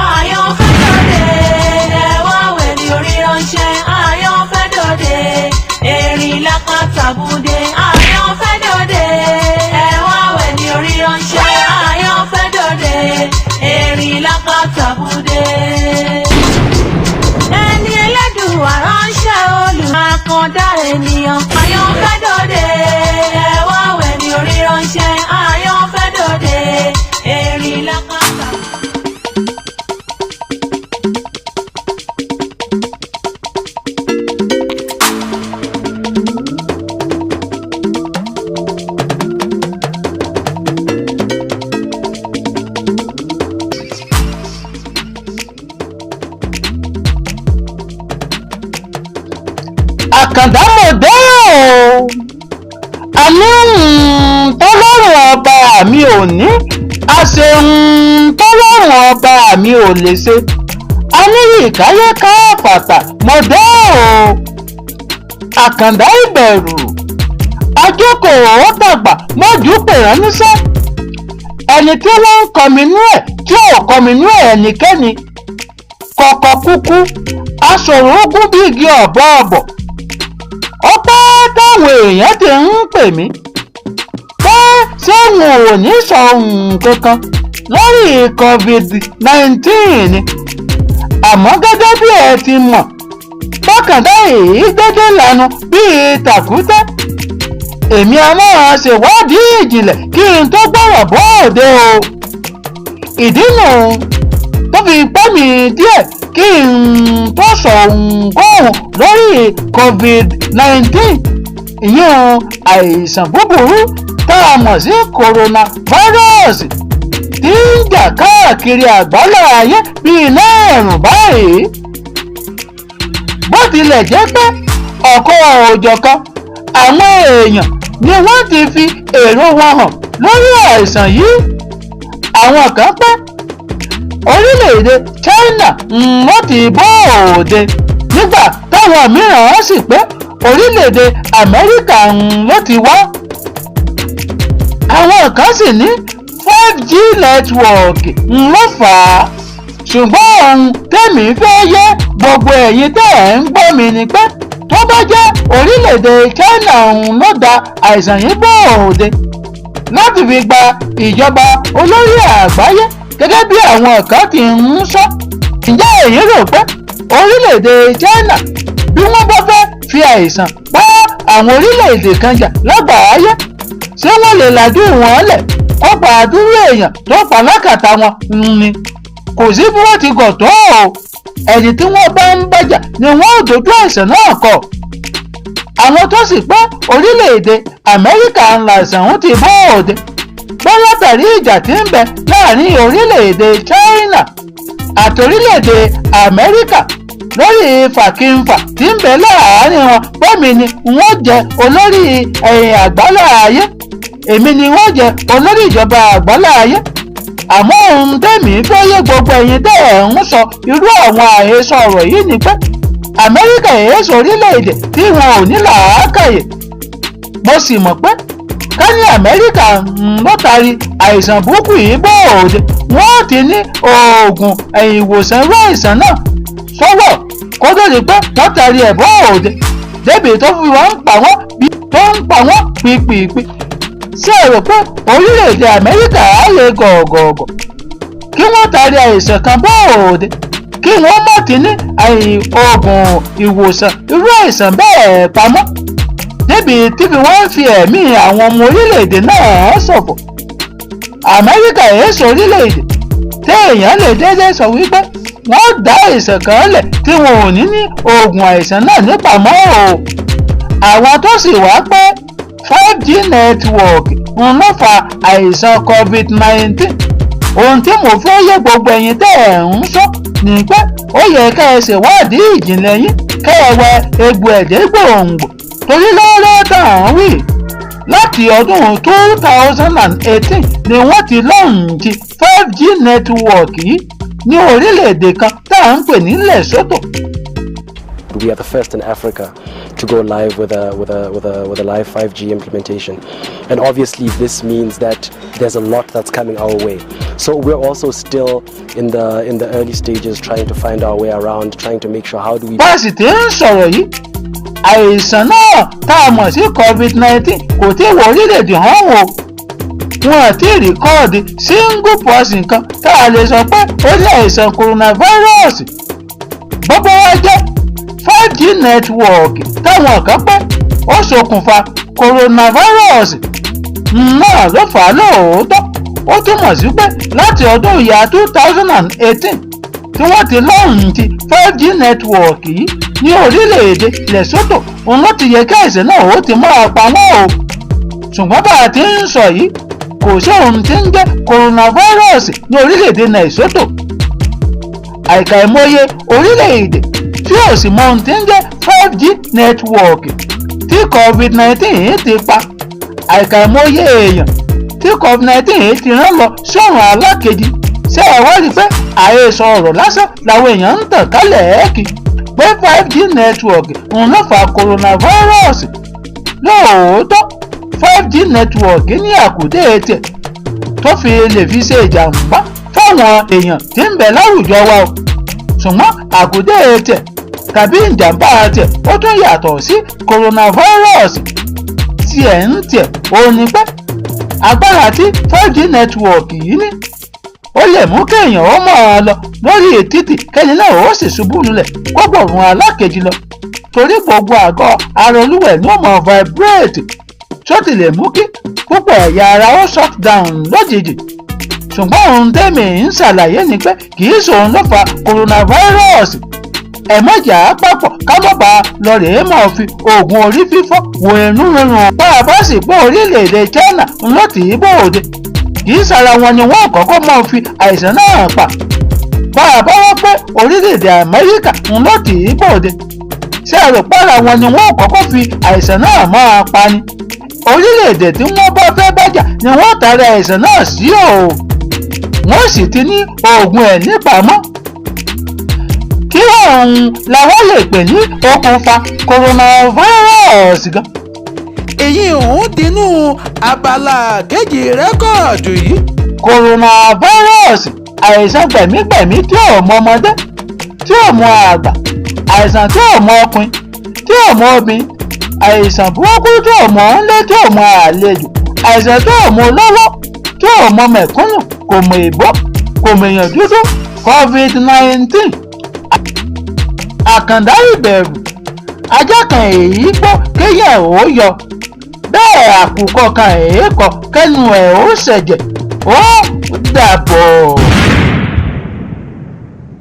Àyànfẹ́ dòde, ẹ wá wẹ̀ ní orí ránṣẹ́. Àyànfẹ́ dòde, erin lákàtàbúdé. Àyànfẹ́ dòde, ẹ wá wẹ̀ ní orí ránṣẹ́. Àyànfẹ́ dòde, erin lákàtàbúdé. Ẹni ẹlẹ́dùn àránṣẹ́ olùkàkàndá ènìyàn. Àyànfẹ́ dòde, ẹ wá wẹ̀ ní orí ránṣẹ́. Àyànfẹ́ dòde, erin lákàtàbúdé. Àkàndá mo dé o. Àní tọ́lọ́run ọba mi ò ní àṣehun tọ́lọ́run ọba mi ò lè ṣe. Aníyìkáyé káfàtà mo dé o. Àkàndá ìbẹ̀rù ajókòó dàgbà mọ́jú pè ránníṣẹ́. Ẹni tí wọ́n ń kọminú ẹ̀ tí ò kọminú ẹ̀ ẹnikẹ́ni kọ̀kọ̀ kúkú aṣòro ogún bí igi ọ̀bọ ọ̀bọ̀. Ọpẹ́ táwọn èèyàn ti ń pè mí pé ṣé n ò ní sọ nǹkan kan lórí COVID-19 ni. Àmọ́ gẹ́gẹ́ bí ẹ ti mọ̀, bákàndá èyí dédé lanu bíi tàkúté. Èmi a máa ṣèwádìí ìjìnlẹ̀ kí n tó gbọ́rọ̀ bóde o. Ìdí nù tó fi pẹ́ mi díẹ̀ kí n tó sọ ohunkóhun lórí COVID-19, ìyẹn àìsàn búburú tá a mọ̀ sí coronavirus tí ń jà káàkiri àgbálá ayé bíi iná ẹ̀rùn báyìí. Bó tilẹ̀ jẹ́ pé ọ̀kan òjọ̀kan àwọn èèyàn ni wọ́n ti fi èrò wọn hàn lórí àìsàn yìí. Àwọn kan pé orílẹ̀-èdè China wọ́n ti bóde, nígbà táwọn mìíràn sì pé orílẹ̀-èdè Amẹ́ríkà ló ti wá. Àwọn kan sì ní 5G network ló fà á. Ṣùgbọ́n ohun tèmi fẹ́ yé gbogbo ẹ̀yin tẹ́ ẹ̀ ń gbọ́ mi ni pé tó bá jẹ́ orílẹ̀-èdè China ló da àìsàn yìí bóde láti fi gba ìjọba olórí àgbáyé gẹ́gẹ́ bí àwọn kan ti ń sọ. Ǹjẹ́ èyí rò pé orílẹ̀-èdè China bí wọ́n bá fẹ́ fi àìsàn bá àwọn orílẹ̀-èdè kan jà lágbàáyé, ṣé wọ́n lè lajú wọn lẹ̀ kó pa àdúrú èèyàn tó pa lákàtà wọn ni? Kò sí bí wọ́n ti gọ̀ tó o. Ẹni tí wọ́n bá ń bàjà ni wọ́n ò dojú àìsàn náà kọ. Àwọn tó sì pé orílẹ̀-èdè Amẹ́ríkà ńlá àìsàn ń ti bóde pé látàrí ìjà tí ń bẹ láàrin orílẹ̀-èdè China àti orílẹ̀-èdè Amẹ́ríkà lórí fàkínfà tí ń bẹ láàrin wọn, bẹ́ẹ̀mi ni wọ́n jẹ olórí ẹ̀yìn àgbálá ayé, èmi ni wọ́n jẹ olórí ìjọba àgbálá ayé. Àmọ́ ohun tẹ́mi fẹ́ yé gbogbo ẹ̀yin tẹ́ ẹ̀ ń sọ irú àwọn àhesọ ọ̀rọ̀ yìí ni pé Amẹ́ríkà èso orílẹ̀-èdè tí wọn ò ní làákàyè. Mo sì mọ̀ pé ká ní Amẹ́ríkà ló tari àìsàn burúkú yìí bóde, wọ́n ti ní oògùn ìwòsàn irú àìsàn náà sọ́wọ́ kó tó di pé wọ́n tari ẹ̀ bóde débi tó fi wọ́n ń pa wọ́n bí tó ń pa wọ́n pípípí. Ṣé ẹ rò pé orílẹ̀-èdè Amẹ́ríkà á lè gọ̀ọ̀gọ̀ọ̀gọ̀ kí wọ́n tari àìsàn kan bóde kí wọ́n má ti ní oògùn ìwòsàn irú àìsàn bẹ́ẹ̀ pamọ́ débi tí fi wọ́n fi ẹ̀mí àwọn ọmọ orílẹ̀-èdè náà ṣòfò? Amẹ́ríkà èso orílẹ̀-èdè téèyàn lè déédéé sọ wípé wọ́n dá àìsàn kan lẹ̀ tí wọn ò ní ní oògùn àìsàn náà nípamọ́ o. Àwọn tó sì wá pé 5G network ń ló fa àìsàn COVID-19, ohun tí mo fẹ́ yé gbogbo ẹ̀yin tẹ́ ẹ̀ ń sọ ni pé ó yẹ ká ẹ ṣèwádìí ìjìnlẹ̀ yín kẹ́ ẹ wẹ egbò ẹ̀jẹ̀ gbòǹgbò, torí lọ́wọ́lọ́wọ́ tá à ń wí láti ọdún 2018 ni wọ́n ti lọ́ǹtì 5G network yìí ní orílẹ̀-èdè kan tá à ń pè ní Lesotho. We are the first in Africa to go live with a live 5G implementation. And obviously this means that there's a lot that's coming our way. So we're also still in the early stages, trying to find our way around, trying to make sure how do we Bá a sì ti ń sọ̀rọ̀ yìí, àìsàn náà tá a mọ̀ sí COVID-19 kò tí ì wọ orílẹ̀-èdè hàn o. Wọn àti record single person kan tá a lè sọ pé ó ní àìsàn coronavirus. Bọ́bọ́ wá jẹ́ 5G network táwọn kan pé ó ṣokùnfà coronavirus náà ló fà á lóòótọ́, ó túmọ̀ sí pé láti ọdún ìyá 2018 tí wọ́n ti launch 5G network yìí ní orílẹ̀-èdè Lesotho, òun ló ti yẹ kí àìsàn náà ó ti máa pa wọ́n o. Ṣùgbọ́n bá a ti ń sọ yìí, kò sí ohun tí ń jẹ́ coronavirus ní orílẹ̀-èdè Lesotho. Àìkàìmọye orílẹ̀-èdè tí ò sì mọ ohun tí ń jẹ́ 5G network tí COVID-19 ti pa, àìkàìmọye èèyàn tí COVID-19 ti rán lọ sọ́run alákejì. Ṣé ẹ wá rí i pé àhesọ ọ̀rọ̀ lásán làwọn èèyàn ń tàn kálẹ̀ ẹ́ẹ̀kì pé 5G network ń ló fa coronavirus? Lóòótọ́, 5G network ní àkùdé tiẹ̀ tó fi lè fi ṣe ìjàmbá fáwọn èèyàn tí ń bẹ láwùjọ wa o, ṣùgbọ́n àkùdé tiẹ̀ tàbí ìjàmbá tiẹ̀, ó tún yàtọ̀ sí coronavirus. Tiẹ̀ ń tiẹ̀ ó ní pé agbára tí 5G network yìí ní, ó lè mú kéèyàn ó máa lọ lórí títì, kẹ́ni náà ó sì ṣubú lulẹ̀ kó gbọ̀rùn alákejì lọ, torí gbogbo àgọ́ ara olúwẹ̀ ní ó máa vibrate, tó ti lè mú kí púpọ̀ ẹ̀yà ara ó shut down lójijì. Ṣùgbọ́n ohun tẹ́mi ń ṣàlàyé ni pé kì í ṣòun ló fa coronavirus. Ẹ̀mọ́jà papọ̀ ká má bàa lọ rèé mọ̀ fi oògùn orí fífọ́ wo inú rírun. Bá a bá sì pé orílẹ̀-èdè China ń lọ tì í bòde, kì í sara wọn ni wọ́n kọ́kọ́ máa fi àìsàn náà pa. Bá a bá wọ́n pé orílẹ̀-èdè Amẹ́ríkà ń lọ tì í bòde, ṣé ẹ rò pára wọn ni wọ́n kọ́kọ́ fi àìsàn náà máa pa ni? Orílẹ̀-èdè tí wọ́n bá fẹ́ bájà ni wọ́n tara àìsàn náà sí o, wọ́n sì ti ní oògùn ẹ̀ nípamọ́. Kí òun làwọn lè pè ní okùnfà coronavirus gan? Èyí òun dínú abala kejì record yìí. Coronavirus, àìsàn gbẹ̀mígbẹ̀mí tí ò mọ ọmọdé, tí ò mọ àgbà, àìsàn tí ò mọ ọkùnrin, tí ò mọ obìnrin, àìsàn burúkú tí ò mọ ńlé, tí ò mọ àlejò, àìsàn tí ò mọ olówó, tí ò mọ mẹ̀kúnnù, kò mọ ìbò, kò mọ èèyàn dúdú, COVID-19, àkàndá ìbẹ̀rù. Ajá kan èyí gbọ́ kéèyàn ò yọ bẹ́ẹ̀, àkùkọ kan èé kọ kẹ́nu ẹ̀ ó ṣẹ̀jẹ̀. Ó dàbọ̀.